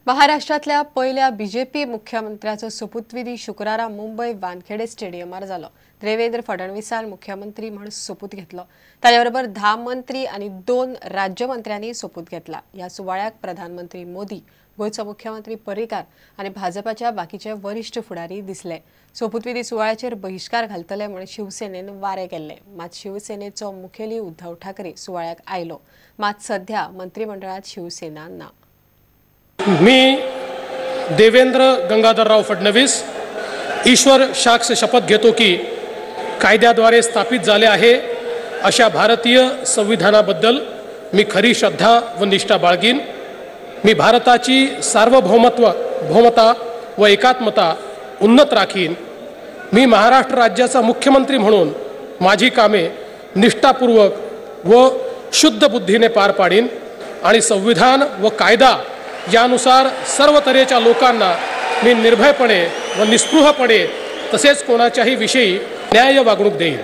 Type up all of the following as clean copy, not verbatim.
महाराष्ट्रातल्या पयल्या बीजेपी मुख्यमंत्र्याचो सोपूतविधी शुक्रारा मुंबय वानखेडे स्टेडियमार जालो. देवेंद्र फडणवीसान मुख्यमंत्री म्हूण सोपूत घेतलो. ताचे बरोबर 10 मंत्री आनी 2 राज्यमंत्र्यांनी सोपूत घेतला. ह्या सुवाळ्याक प्रधानमंत्री मोदी, गोंयचो मुख्यमंत्री पर्रीकार आनी भाजपाच्या बाकीचे वरिष्ठ फुडारी दिसले. सोपूतविधी सुवाळ्याचेर बहिश्कार घालतले म्हूण शिवसेनेन वारे केल्ले. मात शिवसेनेचो मुखेली उद्धव ठाकरे सुवाळ्याक आयलो. मात सध्या मंत्रिमंडळात शिवसेना ना. मी देवेंद्र गंगाधरराव फडणवीस ईश्वर साक्ष शपथ घेतो की कायद्याद्वारे स्थापित झाले आहे अशा भारतीय संविधानाबद्दल मी खरी श्रद्धा व निष्ठा बाळगीन. मी भारताची सार्वभौमत्व व एकात्मता उन्नत राखीन. मी महाराष्ट्र राज्याचा मुख्यमंत्री म्हणून माझी कामे निष्ठापूर्वक व शुद्ध बुद्धीने पार पाडीन आणि संविधान व कायदा यानुसार सर्व तऱ्हेच्या लोकांना मी निर्भयपणे व निस्पृहपणे तसेच कोणाच्याही विषयी न्याय वागणूक देईन.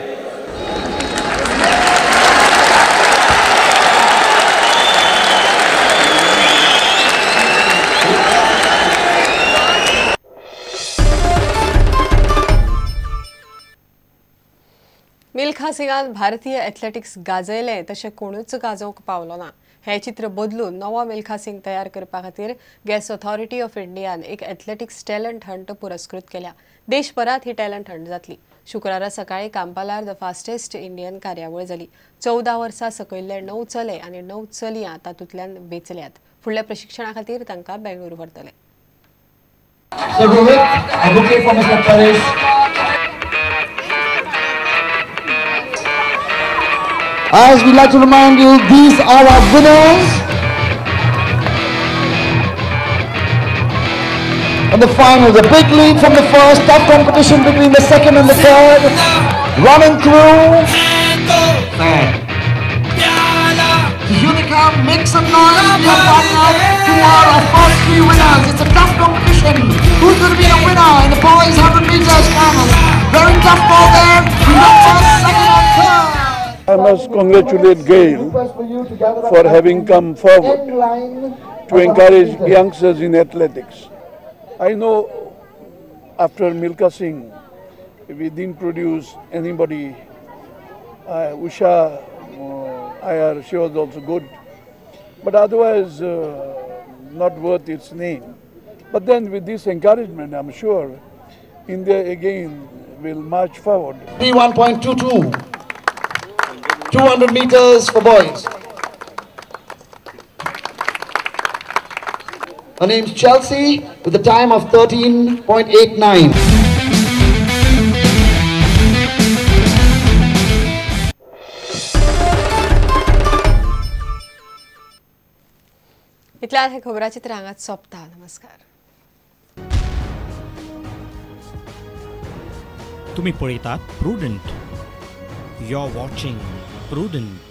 मिल्खा सिंगान भारतीय एथलेटिक्स गाजयलें तशें कोणूच गाजोवंक पावलो ना. हे चित्र बदलून नवो मिल्खा सिंग तयार करपा खातीर गॅस ऑथॉरिटी ऑफ इंडियान एक एथलेटिक्स टॅलंट हंट पुरस्कृत केल्या. देशभरात ही टॅलंट हंट जातली. शुक्रारा सकाळी कांपालार the fastest Indian कार्यावळ जाली. 14 वर्सां सकयल्ले 9 चले आनी 9 चलयां तातूंतल्यान वेंचल्यात. फुडल्या प्रशिक्षणा खातीर तांकां बेंगळूर व्हरतले. As we like to remind you, these are our winners. In the final, the big lead from the first, tough competition between the second and the third. Running through. Unica, make some noise. We are finding out who are our first 3 winners. It's a tough competition. Who's going to be the winner in the boys 100 meters final? Very tough ball there. We got first, second and third. I must congratulate GAIL for having come forward to encourage youngsters in athletics. I know after Milkha Singh, we didn't produce anybody. Usha Iyer, she was also good, but otherwise not worth its name. But then with this encouragement, I'm sure India again will march forward. 1.22. 200 meters for boys. Her name's Chelsea with a time of 13.89. इतल्यान हे खबराचित्र हांगाच सोंपता. नमस्कार. तुम्ही पळयतात Prudent. You are watching Prudent.